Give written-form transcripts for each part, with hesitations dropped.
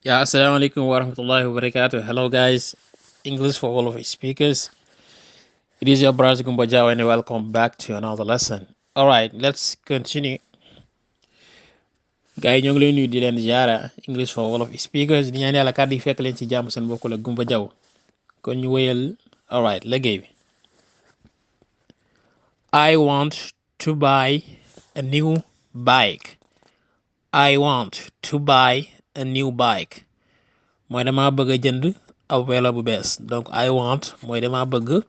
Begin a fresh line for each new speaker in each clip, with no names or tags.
Yeah, assalamu alaikum wa rahmatullahi wa barakatuh. Hello, guys. English for all of its speakers. It is your brother Gumba Jawa, and welcome back to another lesson. All right, let's continue. Guys, ñoo ngi leen nuyu di leen ziara English for all of its speakers. Di ñaan yàlla kàddu yi fekk leen ci jàmm seen mbokk la Gumba Jaw. Kon ñu wéyal. All right, liggéey bi. I want to buy a new bike. I want to buy a new bike. Mooy dama bëgg a jënd ab welo bu bees. Donc I want mooy dama bëgg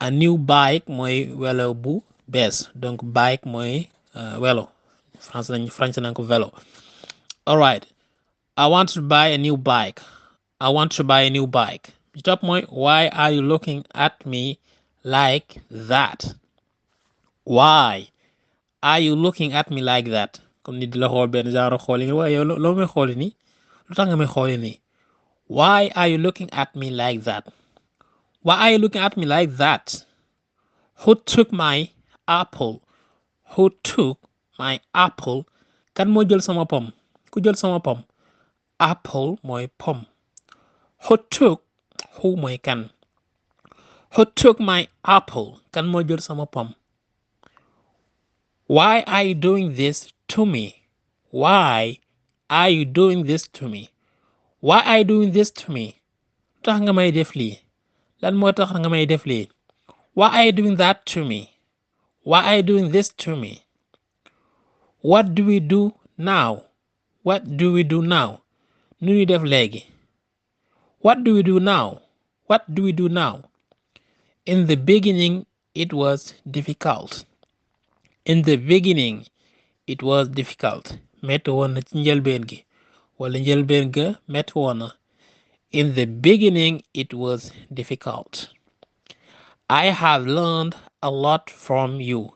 a new bike mooy welo bu bees. Donc bike mooy welo. France nañ ko vélo. All right. I want to buy a new bike. I want to buy a new bike. Top mooy why are you looking at me like that? Why are you looking at me like that? Comme nit di la xool benn genre xooli nga waaye yow loo may xooli nii lu tax nga may xooli nii. Why are you looking at me like that? Why are you looking at me like that? Who took my apple? Who took my apple? Kan moo jël sama pom? Ku jël sama pom? Apple mooy pom. Who took? Who mooy kan? Who took my apple? Kan moo jël sama pom? Why are you doing this to me? Why are you doing this to me? Why are you doing this to me? Tax nga may def lii. Lan moo tax nga may def lii. Why are you doing that to me? Why are you doing this to me? What do we do now? What do we do now? Nu ñuy def léegi. What do we do now? What do we do now? In the beginning, it was difficult. In the beginning, it was difficult. Metti woon na ci njëlbeen gi wala njëlbeen ga metti woon na. In the beginning, it was difficult. I have learned a lot from you.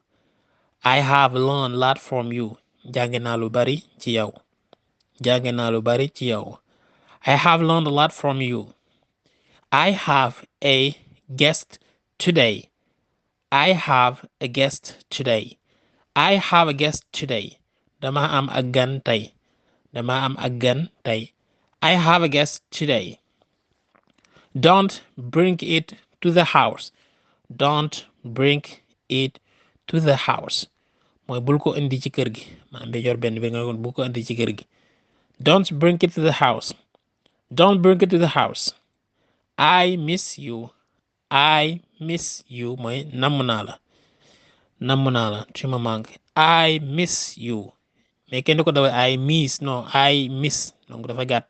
I have learned a lot from you. Jàng naa lu bari ci yow. Jàng naa lu bari ci yow. I have learned a lot from you. I have a guest today. I have a guest today. I have a guest today. Dama am ak gan tey. Dama am ak gan tey. I have a guest today. Don't bring it to the house. Don't bring it to the house. Mooy bul ko indi ci kër gi. Maanaam bi yor benn bi nga bul ko indi ci kër gi. Don't bring it to the house. Don't bring it to the house. I miss you. I miss you mooy namm naa la. Namm naa la. Tu me manques. I miss you. Mais kenn du ko dawee I miss non I miss donc dafa gàtt.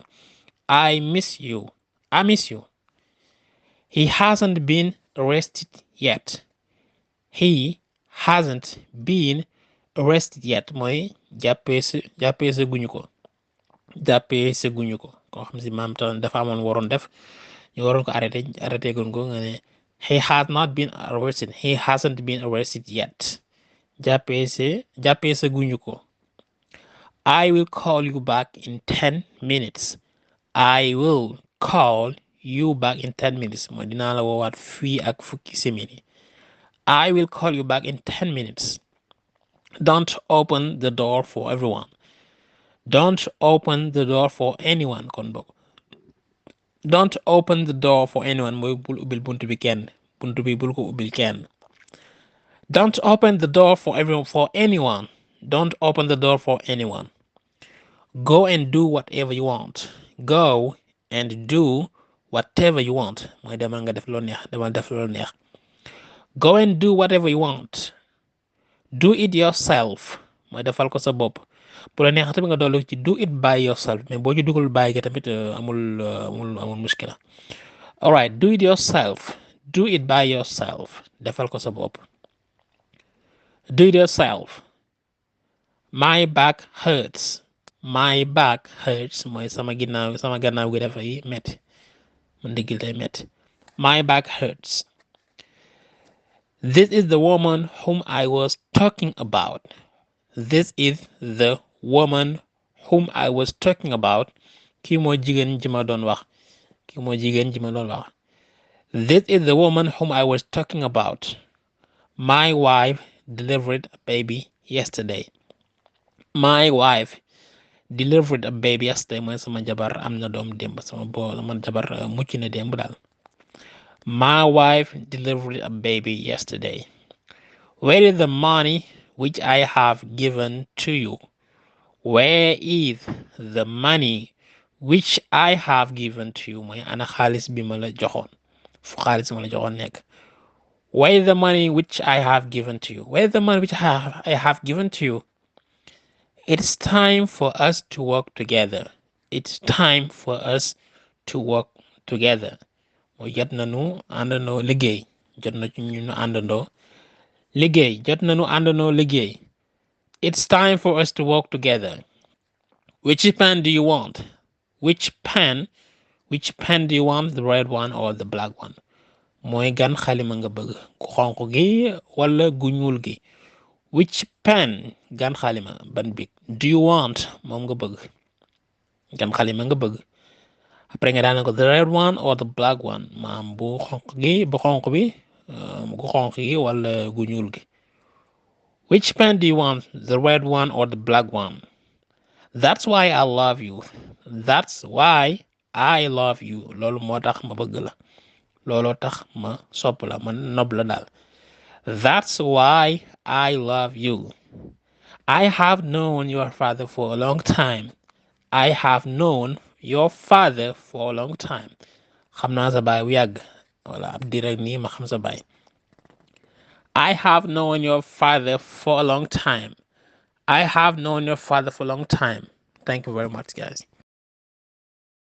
I miss you. I miss you. He hasn't been arrested yet. He hasn't been arrested yet mooy jàppee sa guñu ko. Jàppee sa guñu ko. Koo xam si maam tam dafa amoon waroon def ñu waroon ko arrêté gun ko nga ne he has not been arrested. He hasn't been arrested yet. Jàppee sa guñu ko. I will call you back in 10 minutes. I will call you back in 10 minutes. Mooy dinaa la woowaat fii ak fukki simili. I will call you back in 10 minutes. Don't open the door for everyone. Don't open the door for anyone kon bokk. Don't open the door for anyone mooy bul ubbil buntu bi kenn. Buntu bi bul ko ubbil kenn. Don't open the door for anyone. Don't open the door for anyone. Go and do whatever you want. Go and do whatever you want. Mooy demal nga def loo neex demal def loo neex. Go and do whatever you want. Do it yourself. Mooy defal ko sa bopp. Bu la neex tamit nga dolli ci do it by yourself mais boo ci dugal bàyyi ga tamit amul muskila. All right, do it yourself. Do it by yourself. Defal ko sa bopp. Do it yourself. My back hurts. My back hurts mooy sama gannaaw gi dafay metti man ndigil day metti. My back hurts. This is the woman whom I was talking about. This is the woman whom I was talking about. Kii mooy jigéen ji ma doon wax. Kii mooy jigéen ji ma doon wax. This is the woman whom I was talking about. My wife delivered a baby yesterday. My wife delivered a baby yesterday mooy sama jabar am na doom démb sama jabar mucc na démb daal. My wife delivered a baby yesterday. Where is the money which I have given to you? Where is the money which I have given to you? mooy ana xaalis bi ma la joxoon fu xaalis ma la joxoon nekk. Where is the money which I have given to you? Where is the money which I have given to you? It's time for us to work together. It's time for us to work together. mooy jot nañu àndandoo liggéey. jot na ci ñu àndandoo liggéey. jot nañu àndandoo liggéey. It's time for us to work together. Which pen do you want? Which pen? Which pen do you want? The red one or the black one? mooy gan xalima nga bëgg gu xonq gi wala gu ñuul gi. Which pen? gan xalima ban big do you want? moom nga bëgg gan xalima nga bëgg. après nga daana ko the red one or the black one maam bu xonq gi bu xonq bi gu xonq gi wala gu ñuul gi. Which pen do you want? The red one or the black one? That's why I love you. That's why I love you. loolu moo tax ma bëgg la. looloo tax ma sopp la ma nob la daal. That's why I love you. I have known your father for a long time. I have known your father for a long time. xam naa sa baay bu yàgg wala ab diir rek nii ma xam sa baay. I have known your father for a long time. I have known your father for a long time. Thank you very much, guys.